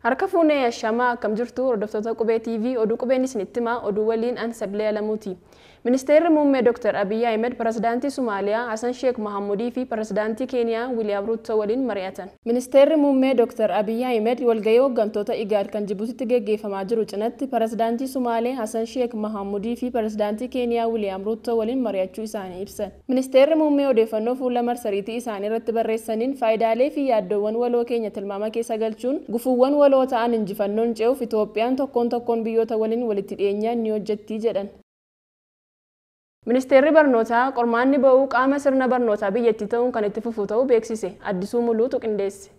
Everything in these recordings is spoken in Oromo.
Harka fuunee ashamaa akkam jirtu hordoftoota Qubee TV oduu qubeen isinitti himaa oduu waliin an Sablee Alamuuti. Ministeerri Muummee Dr. Abiyyi Ahmed Pirezidaantii Somaaliyaa Hasan Sheekh Mahamudii fi Pirezidaantii Keeniyaa Wiiliyaam Ruuttoo waliin mari'atan. Ministeerri Muummee Dr. Abiyyi Ahmed walgahii hooggantoota IGAD kan Jibuutitti geggeeffamaa jiru cinatti Pirezidaantii Somaalee Hasan Sheekh Mahamudii fi Pirezidaantii Keeniyaa Wiiliyaam Ruuttoo waliin mari'achuu isaanii ibsan. Ministeerri Muummee odeeffannoo fuula marsariitii isaanii irratti barreessaniin faayidaalee fi yaaddoowwan waloo keenya tilmaama keessa galchuun gufuuwwan waloo ta'an injifannoon ce'uuf Itoophiyaan tokkoon tokkoon biyyoota waliin walitti dhiyeenyaan ni hojjetti jedhan. Ministeerri barnootaa qormaanni ba'uu qaama sirna barnootaa biyyattii ta'uun kan itti fufu ta'uu beeksise. Addisuu Muluutu qindeesse.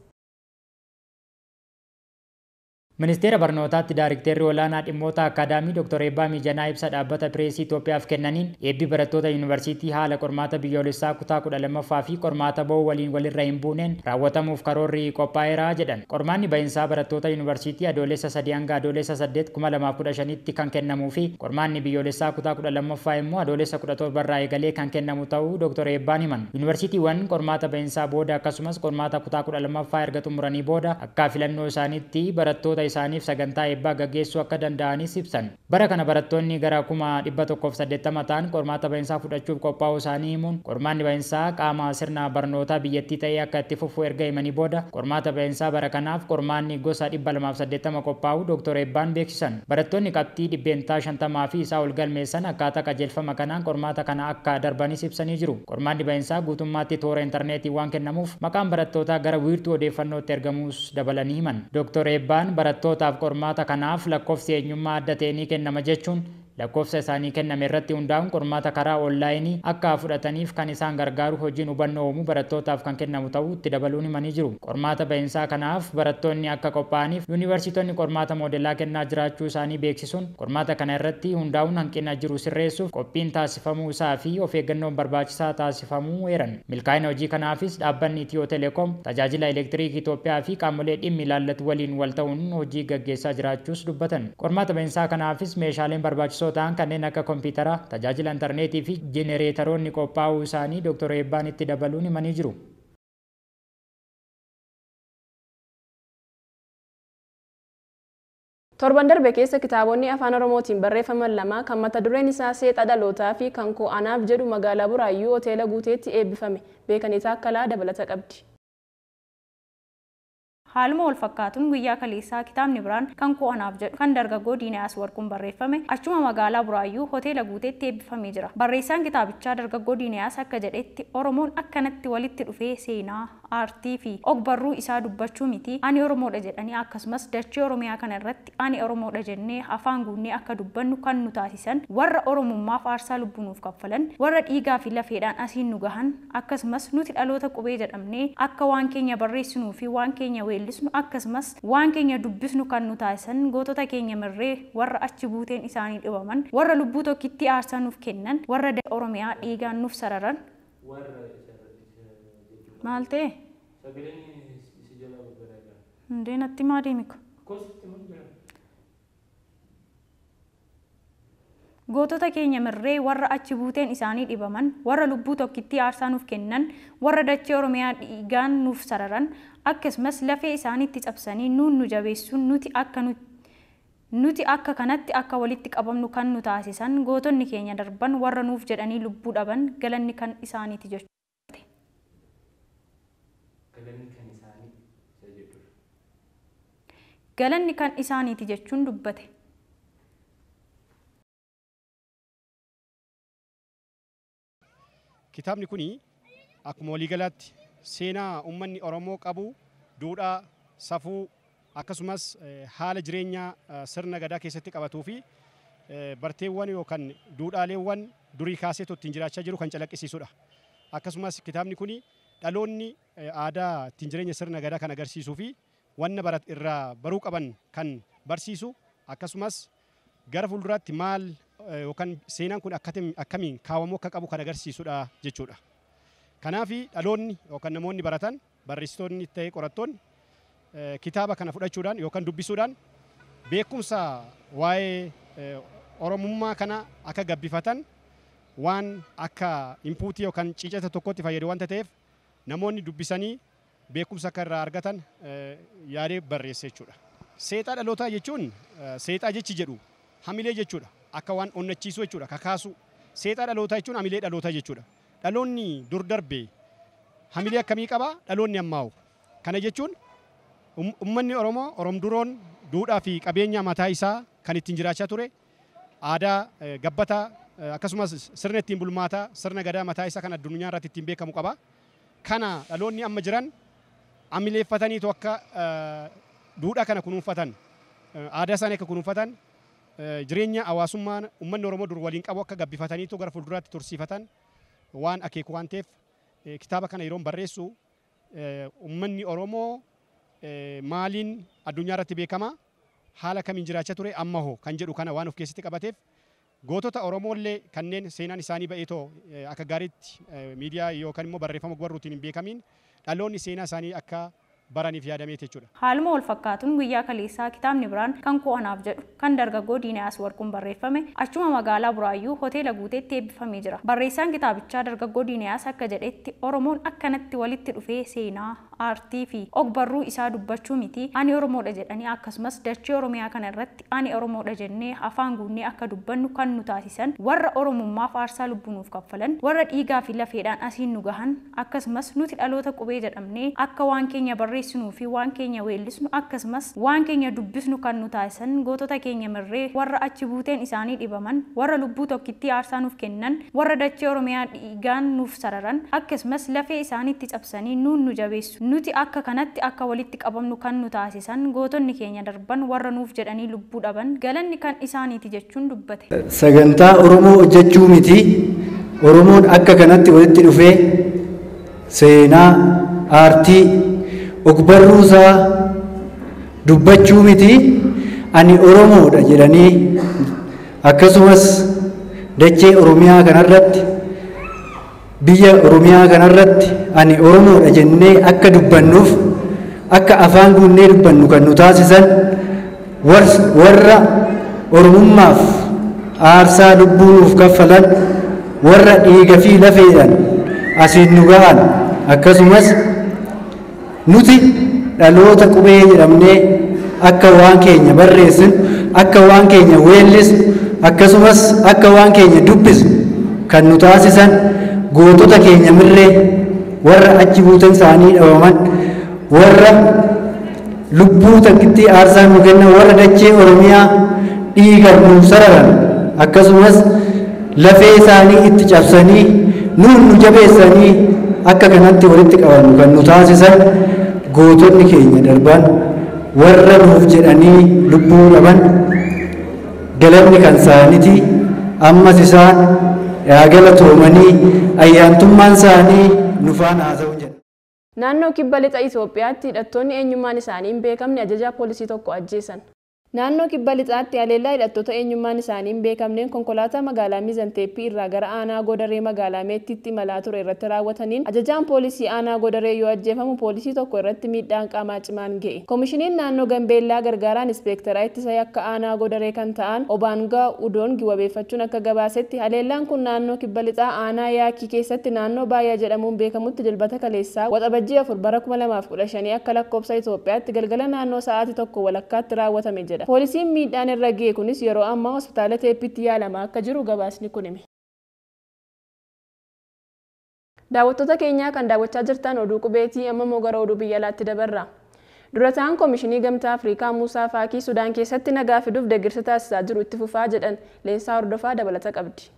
Ministeera barnootaatti Daarikteerri olaanaa dhimmoota akaadaamii Dr. Eebbaa Miijanaa ibsa dhaabbata pireesii Itoophiyaaf kennaniin eebbi barattoota yuunivarsiitii haala qormaata biyyoolessaa kutaa 12ffaa fi qormaata ba'uu waliin walirra hin buuneen raawwatamuuf karoorri qophaa'eera jedhan. Qormaanni ba'iinsaa barattoota yuunivarsiitii Adoolessa 3 hanga Adoolessa 8 2015tti kan kennamuu fi qormaanni biyyoolessaa kutaa 12ffaa immoo Adoolessa 17 irraa eegalee kan kennamu ta'uu Dr. Eebbaan himan. Yuunivarsiitiiwwan qormaata ba'iinsaa booda akkasumas qormaata kutaa 12ffaa erga xumuranii booda akka filannoo isaaniitti barattoota isaaniif sagantaa eebbaa gaggeessuu akka danda'anis ibsan. Bara kana barattoonni gara 180,000 ta'an qormaata ba'iinsaa fudhachuuf qophaa'uu isaanii himuun qormaanni ba'iinsaa qaama sirna barnootaa biyyattii ta'ee akka itti fufu erga himanii booda qormaata ba'iinsaa bara kanaaf qormaanni gosa 280 qophaa'uu Dr. Eebbaan beeksisan. Barattoonni qabxii 50% fi isaa ol galmeessan akkaataa qajeelfama kanaan qormaata kana akka darbanis ibsanii jiru. Qormaanni ba'iinsaa guutummaatti toora intarneetii waan kennamuuf maqaan barattootaa gara wiirtuu odeeffannootti ergamuus dabalanii himan. Dr. Eebbaan barattootaaf qormaata kanaaf lakkoofsi eenyummaa adda ta'e ni kennama jechuun lakkoofsa isaanii kenname irratti hundaa'uun qormaata karaa onlaayinii akka fudhataniif kan isaan gargaaru hojiin hubannoo uumuu barattootaaf kan kennamu ta'uu itti dabaluun himanii jiru. Qormaata ba'iinsaa kanaaf barattoonni akka qophaa'aniif yuunivarsiitonni qormaata moodelaa kennaa jiraachuu isaanii beeksisuun qormaata kana irratti hundaa'uun hanqina jiru sirreessuuf qophiin taasifamuu isaa fi of eeggannoon barbaachisaa taasifamuu eeran. Milkaa'ina hojii kanaafis dhaabbanni Itiyoo Telekoom tajaajila elektiriikii Itoophiyaa fi qaamolee dhimmi ilaallatu waliin wal ta'uun hojii gaggeessaa jiraachuus dubbatan. Qormaata ba'iinsaa kanaafis meeshaaleen barbaachisoo ta'an kanneen akka kompiitara, tajaajila intarneetii fi jenereetaroonni qophaa'uu isaanii Dr. Eebbaan itti dabaluun himanii jiru. Torban darbe keessa kitaabonni afaan Oromootiin barreeffaman lama kan mata dureen isaa Seexa Dhalootaa fi kan Koo Anaaf jedhu magaalaa Buraayyuu hoteela Guuteetti eebbifame. Beekanii Taakkalaa dabalata qabdi. Haaluma wal fakkaatuun guyyaa kaleessaa kitaabni biraan kan Koo Anaaf jedhu kan dargaggoo Diinayaas Warquun barreeffame achuma magaalaa Buraayyuu hoteela Guuteetti eebbifamee jira. Barreessaan kitaabichaa dargaggoo Diinayaas akka jedhetti Oromoon akkanatti walitti dhufee seenaa, aartii fi ogbarruu isaa dubbachuu miti ani Oromoodha jedhanii akkasumas dachee Oromiyaa kana irratti ani Oromoodha jennee afaan guunnee akka dubbannu kan nu taasisan warra Oromummaaf aarsaa lubbuu nuuf kaffalan warra dhiigaa fi lafeedhaan asiin nu gahan akkasumas nuti dhaloota qubee jedhamnee akka waan keenya barreessinuu fi waan keenya weellisnu akkasumas waan keenya dubbisnu kan nu taasisan gootota keenya mirree warra achi buuteen isaanii dhibaman warra lubbuu tokkitti aarsaa nuuf kennan warra Oromiyaa dhiigaan nuuf sararan maal ta'e? Hundee natti maa deemiko? Gootota keenya mirree warra achi buuteen isaanii dhibaman warra lubbuu tokkitti aarsaa nuuf kennan warra dachee Oromiyaa dhiigaan nuuf sararan akkasumas lafee isaaniitti cabsanii nuun nu jabeessuun nuti akka kanatti akka walitti qabamnu kan nu taasisan gootonni keenya darban warra nuuf jedhanii lubbuu dhaban galanni kan isaaniiti jechuudha. Galanni kan isaaniiti jechuun dubbate. Kitaabni kuni akkuma waliigalaatti seenaa uummanni Oromoo qabu, duudhaa, safuu akkasumas haala jireenyaa sirna gadaa keessatti qabatuu fi barteewwan yookaan duudhaaleewwan durii kaasee ittiin jiraachaa jiru kan calaqqisiisudha. Akkasumas kitaabni kuni dhaloonni aadaa ittiin jireenya sirna gadaa kan agarsiisuu fi wanna irraa baruu qaban kan barsiisu akkasumas gara fuulduraatti maal yookaan seenaan kun akkamiin kaawwamuu akka qabu kan agarsiisudha jechuudha. Kanaaf dhaloonni yookaan namoonni baratan barreessitoonni ta'ee qorattoonni kitaaba kana fudhachuudhaan yookaan dubbisuudhaan beekumsa waa'ee Oromummaa kana akka gabbifatan waan akka inpuutii yookaan ciicata tokkotti fayyadu wanta ta'eef namoonni dubbisanii beekumsa akka irraa argatan yaadee barreesse jechuudha. Seexaa dhalootaa jechuun seexaa jechi jedhu hamilee jechuudha. Akka waan onnachiisuu jechuudha, kakaasuu. Seexaa dhalootaa jechuun hamilee dhalootaa jechuudha. Dhaloonni dur darbe hamilee akkamii qaba? Dhaloonni ammaa. Kana jechuun uummanni Oromoo Oromduroon duudhaa fi qabeenya mataa isaa kan ittiin jiraachaa ture, aadaa gabbataa akkasumas sirna ittiin bulmaataa, sirna gadaa mataa isaa kan addunyaa irratti ittiin beekamu qaba. Kana dhaloonni amma jiran hamileeffataniitu akka duudhaa kana kunuunfatan, aadaa isaanii akka kunuunfatan, jireenya hawaasummaa uummanni Oromoo dur waliin qabu akka gabbifataniitu gara fuulduraatti tursiifatan waan akeeku waan ta'eef kitaaba kana yeroon barreessu uummanni Oromoo maaliin addunyaa irratti beekama, haala kamiin jiraachaa ture, amma hoo kan jedhu kana waan of keessatti qabateef gootota Oromoollee kanneen seenaan isaanii ba'eetoo akka gaariitti miidiyaa yookaan immoo barreeffama barruutiin hin beekamiin dhaloonni seenaa isaanii akka baraniif yaadameeti jechuudha. Haaluma wal fakkaatuun guyyaa kaleessaa kitaabni biraan kan koo anaaf jedhu kan dargaggoo Diinayaas Warquun barreeffame achuma magaalaa Buraayyuu hoteela Guuteetti eebbifamee jira. Barreessaan kitaabichaa dargaggoo Diinayaas akka jedhetti Oromoon akkanatti walitti dhufee seenaa, aartii fi ogbarruu isaa dubbachuu miti ani Oromoodha jedhanii akkasumas dachee Oromiyaa kana irratti ani Oromoodha jennee afaan guunnee akka dubbannu kan nu taasisan warra Oromummaaf aarsaa lubbuu nuuf kaffalan, warra dhiigaa fi lafeedhaan asiin nu gahan, akkasumas nuti dhaloota qubee jedhamnee akka waan keenya barreessinuu fi waan keenya weellisnu akkasumas waan keenya dubbisnu kan nu taasisan gootota keenya mirree warra achi buuteen isaanii dhibaman, warra lubbuu tokkittii aarsaa nuuf kennan, warra dachee Oromiyaa dhiigaan nuuf sararan, akkasumas lafee isaaniitti cabsanii nuun nu jabeessu. Nuti akka kanatti akka walitti qabamnu kan nu taasisan gootonni keenya darban warra nuuf jedhanii lubbuu dhaban galanni kan isaaniiti jechuun dubbate. Sagantaa Oromoo hojjechuu miti Oromoon akka kanatti walitti dhufee seenaa, aartii, ogbarruusaa dubbachuu miti ani Oromoodha jedhanii akkasumas dachee Oromiyaa kanarratti biyya Oromiyaa kanarratti ani Oromoodha jennee akka dubbannuuf akka afaan guunnee dubbannu kan nu taasisan warra Oromummaaf aarsaa lubbuu nuuf kaffalan, warra dhiiga fi lafeedhaan asiin nu ga'an, akkasumas nuti dhaloota qubee jedhamnee akka waan keenya barreessinu, akka waan keenya weellisnu, akkasumas akka waan keenya dubbisnu kan nu taasisan gootota keenya mirree warra achi buuteen isaanii dhabaman, warra lubbuu takkitti aarsaa nu kennan, warra dachee Oromiyaa dhiigan nu sararan, akkasumas lafee isaanii itti cabsanii nuun nu jabeessanii akka kanatti walitti qabannu kan nu taasisan gootonni keenya darban warra nuuf jedhanii lubbuu dhaban galanni kan isaaniiti. Ammas isaan yaa galatoomanii ayyaantummaan isaanii nu faana haa ta'u jedha. Naannoo kibba lixa Itoophiyaatti hidhattoonni eenyummaan isaanii hin beekamne ajajaa poolisii tokko ajjeesan. Naannoo kibba lixaatti haleellaa hidhattoota eenyummaan isaanii hin beekamneen konkolaataa magaalaa Miizanteeppii irraa gara aanaa Godaree magaalaa Meettiitti imalaa ture irratti raawwataniin ajajaan poolisii aanaa Godaree yoo ajjeefamu poolisii tokko irratti miidhaan qaamaa cimaan ga'e. Koomishiniin naannoo Gambeellaa gargaaraan ispeektaraa ittisa yakka aanaa Godaree kan ta'an Obaangaa Udoon wabeeffachuun akka gabaasetti haleellaan kun naannoo kibba lixaa aanaa Yaakii keessatti naannoo Baayyaa jedhamuun beekamutti dilbata kaleessaa Waxabajjii 4 bara 2015 akka lakkoofsa Itoophiyaatti galgala naannoo sa'aatii 1:15 raawwatame jedha. Poolisiin miidhaan irra ga'e kunis yeroo ammaa hospitaala Teeppiitti yaalamaa akka jiru gabaasni kun hime. Daawwattoota keenyaa kan daawwachaa jirtan oduu qubeetii amma immoo gara oduu biyya alaatti dabarra. Durataan Koomishinii Gamtaa Afrikaa Muusaa Faakii Sudaan keessatti nagaa fiduuf deeggarsa taasisaa jiru itti fufaa jedhan. Leensaa Hordofaa dabalata qabdi.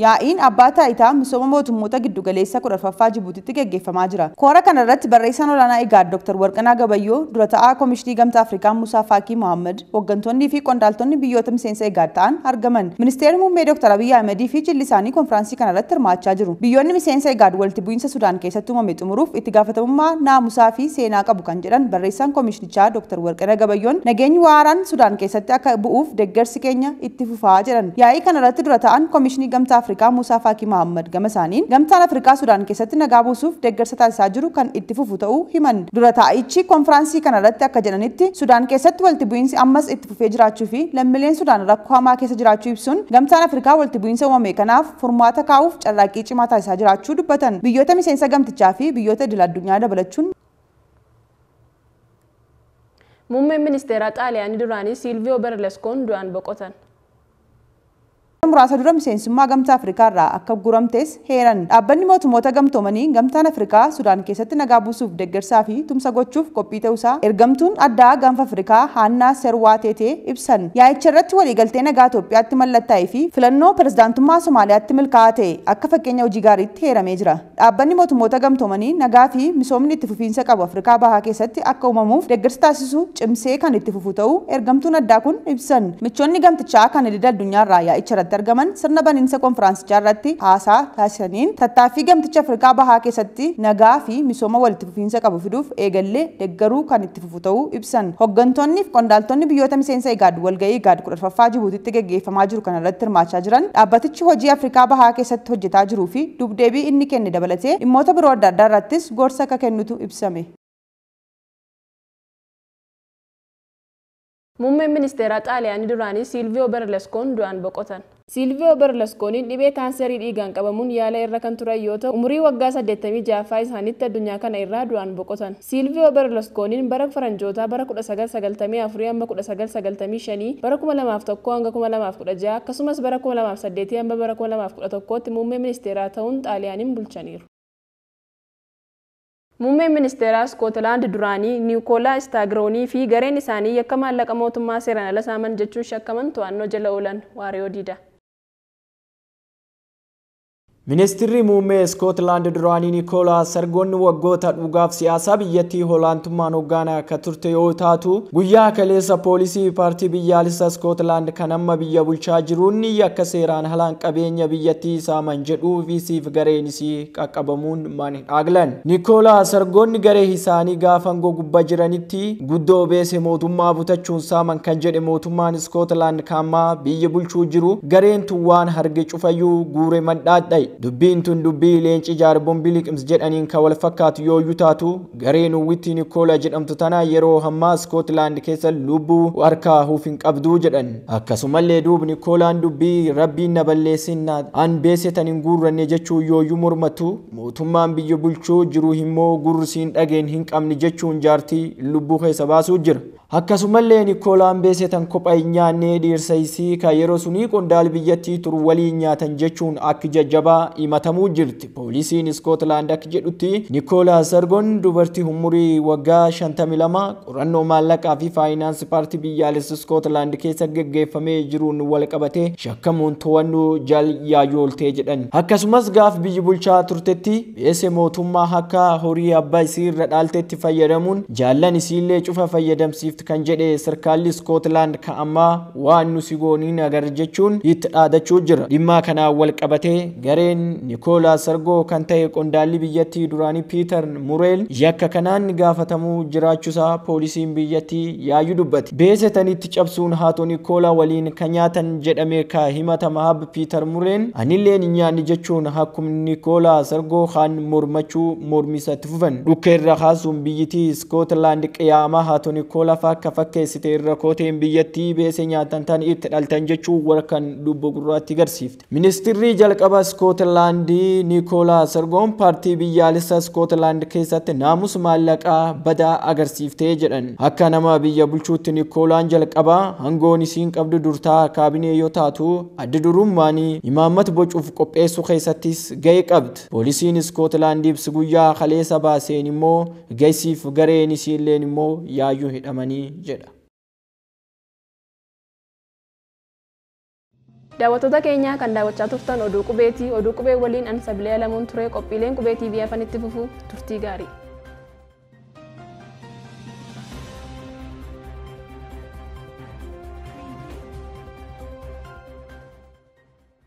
Yaa'iin abbaa taayitaa misooma mootummoota giddugaleessa 14ffaa Jibuutitti gaggeeffamaa jira. Koora kana irratti barreessaan olaanaa IGAD Dr. Warqinaa Gabayyoo, dura ta'aa Koomishinii Gamtaa Afrikaa Muusaa Faakii Mohaammed, hooggantoonnii fi qondaaltonni biyyoota miseensa IGAD ta'an argaman. Ministeerri muummee Dr. Abiyyi Ahmedii fi jilli isaanii konfiraansii kana irratti hirmaachaa jiru. Biyyoonni miseensa IGAD walitti bu'iinsa Sudaan keessatti uumame xumuruuf itti gaafatamummaa naamusaa fi seenaa qabu kan jedhan barreessaan koomishinichaa Dr. Warqinaa Gabayyoon nageenyi waaraan Sudaan keessatti akka bu'uuf deeggarsi keenya itti fufaa jedhan. Yaa'ii kana irratti dura ta'an Koomishinii Gamtaa Afrikaa Muusaa Faakii Mohaammed gama isaaniin gamtaan Afrikaa Sudaan keessatti nagaa buusuuf deeggarsa taasisaa jiru kan itti fufu ta'uu himan. Dura taa'ichi konfiraansii kana irratti akka jedhanitti Sudaan keessatti walitti bu'iinsi ammas itti fufee jiraachuu fi lammiileen Sudaan rakkoo hamaa keessa jiraachuu ibsuun gamtaan Afrikaa walitti bu'iinsa uumame kanaaf furmaata kaa'uuf carraaqqii cimaa taasisaa jiraachuu dubbatan. Biyyoota miseensa gamtichaa fi biyyoota idil addunyaa dabalachuun Muummeen ministeera Xaaliyaanii duraanii Silviyoo Berluscoon du'aan boqotan. Muraasa dura miseensummaa gamtaa Afrikaa irraa akka guramtes heeran. Dhaabbanni mootummoota gamtoomanii gamtaan Afrikaa Sudaan keessatti nagaa buusuuf deeggarsaa fi tumsa gochuuf qophii ta'uusaa ergamtuun addaa gaanfa Afrikaa Haannaa Serwaateetee ibsan. Yaa'icha irratti waliigaltee nagaa Itoophiyaatti mallattaa'ee fi filannoo pirezidaantummaa Somaaliyaatti milkaa'aa ta'e akka fakkeenya hojii gaariitti heeramee jira. Dhaabbanni mootummoota gamtoomanii nagaa fi misoomni itti fufiinsa qabu Afrikaa bahaa keessatti akka uumamuuf deeggarsa taasisu cimsee kan itti fufu ta'uu ergamtuun addaa kun ibsan. Michoonni gamtichaa kan idil addunyaarraa yaa'icha irratti argaman sirna baniinsa konfiraansichaa irratti haasaa taasisaniin tattaaffii gamticha Afrikaa bahaa keessatti nagaa fi misooma walitti fufiinsa qabu fiduuf eegallee deeggaruu kan itti fufu ta'uu ibsan. Hooggantoonni fi qondaaltonni biyyoota miseensa IGAD walga'ii IGAD 14ffaa Jibuutitti geggeeffamaa jiru kana irratti hirmaachaa jiran dhaabbatichi hojii Afrikaa bahaa keessatti hojjetaa jiruu fi dubdeebii inni kenne dabalatee dhimmoota biroo adda addaa irrattis gorsa akka kennutu ibsame. Muummeen ministeera Xaaliyaanii duraanii Silviyoo Berluscoon du'aan boqotan. Silviyoo Berluscooniin dhibee kaanserii dhiigaan qabamuun yaala irra kan turan yoo ta'u, umurii waggaa 86ffaa isaaniitti addunyaa kana irraa du'aan boqotan. Silviyoo Berluscooniin bara faranjootaa bara 1994 hanga 1995, bara 2001 hanga 2016 akkasumas bara 2008 hanga bara 2011tti muummee ministeeraa ta'uun Xaaliyaaniin bulchaniiru. Muummeen ministeeraa Iskootlaand duraanii Niikoolaa Istaagiroonii fi gareen isaanii yakka maallaqa mootummaa seeraan ala saaman jechuun shakkaman to'annoo jala oolan. Waariyoo Diida. Ministeerri muummee Iskootlaand duraanii Niikoolaa Sargoon waggoota dhugaaf siyaasaa biyyattii olaantummaan hoogganaa akka turte yoo taatu, guyyaa kaleessa poolisii paartii biyyaalessaa Iskootlaand kan amma biyya bulchaa jiruun yakka seeraan alaan qabeenya biyyattii saaman jedhuu fi siif gareen isii qaqqabamuun mana dhaaglan. Niikoolaa Sargoon garee isaanii gaafa aangoo gubbaa jiranitti guddoo beese mootummaa butachuun saaman kan jedhe mootummaan Iskootlaand kan amma biyya bulchuu jiru gareen tun waan harge cufayyuu guure mandhaadhaye. Dubbiin tun dubbii leenci jaarboon biliqimsi jedhaniin kan wal fakkaatu yoo taatu, gareen uwwitti Niikoolaa jedhamtu tana yeroo ammaa Iskootlaand keessa lubbuu harkaa huuf hin qabduu jedhan. Akkasumallee duub Niikoolaan dubbii rabbiin na balleessin an beesetan hin guurranne jechuu yooyyuu mormatu, mootummaan biyya bulchuu jiru immoo gurrisiin dhageen hin qabne jechuun jaartii lubbuu keessa baasuu jira. Akkasumallee Niikoolaan beesetan kophaa hin nyaanne dhiirsa isii kan yeroo sunii qondaal biyyattii turu waliin nyaatan jechuun akka jajjabaa himatamuu jirti. Poolisiin Iskootlaand akka jedhutti Niikoolaa Sargoon dubartii umurii waggaa 52 qorannoo maallaqaa fi faayinaansii paartii biyyaalessa Iskootlaand keessa geggeeffamee jiruun wal qabatee shakkamuun to'annoo jal yaayyooltee jedhan. Akkasumas gaaf biyyi bulchaa turtetti beese mootummaa akka horii abbaa isii irra dhaaltetti fayyadamuun jaallan isiillee cufa fayyadamsiifti kan jedhe sarkaalli Iskootlaand kan ammaa waan nu si gooniin agar jechuun itti dhaadachuu jira. Dhimma kanaan wal qabatee gareen Niikoolaa Sargoo kan ta'e qondaalli biyyattii duraanii Piiter Mureel yakka kanaan gaafatamuu jiraachuusaa poolisiin biyyattii yaayyuu dubbate. Beesetanitti cabsuun haatoo Niikoolaa waliin kan nyaatan jedhame ka himatama hab Piiter Mureel anilleen hin nyaanne jechuun hakkum Niikoolaa Sargoo kan mormachuu mormisatti fufan. Dhukkee irra kaasuun biyyittii Iskootlaand qiyaamaa haatoo Niikoolaa akka fakkeessite irra kooteen biyyattii beese nyaatan tan itti dhaltan jechuun warkan lubbuu gurraatti garsiifte. Ministeerri jalqaba Iskootlaandii Niikoolaa Sargoon paartii biyyaalessaa Iskootlaand keessatti naamusa maallaqaa badaa agarsiiftee jedhan. Akka nama biyya bulchuutti Niikoolaan jalqaba hangoon isiin qabdu durtaa kaabinee yoo taatu adda durummaan imaammata bocuuf qopheessuu keessattis ga'ee qabdi. Poolisiin Iskootlaand ibsi guyyaa kaleessa baaseen immoo ga'isiif gareen isiilleen immoo yaayyuu hidhamanii jedha. Daawwattoota keenya kan daawwachaa turtan oduu qubeetii. Oduu qubee waliin ani Sabilee Alamuun ture. Qophiileen qubee TV afanitti fufu turtii gaarii.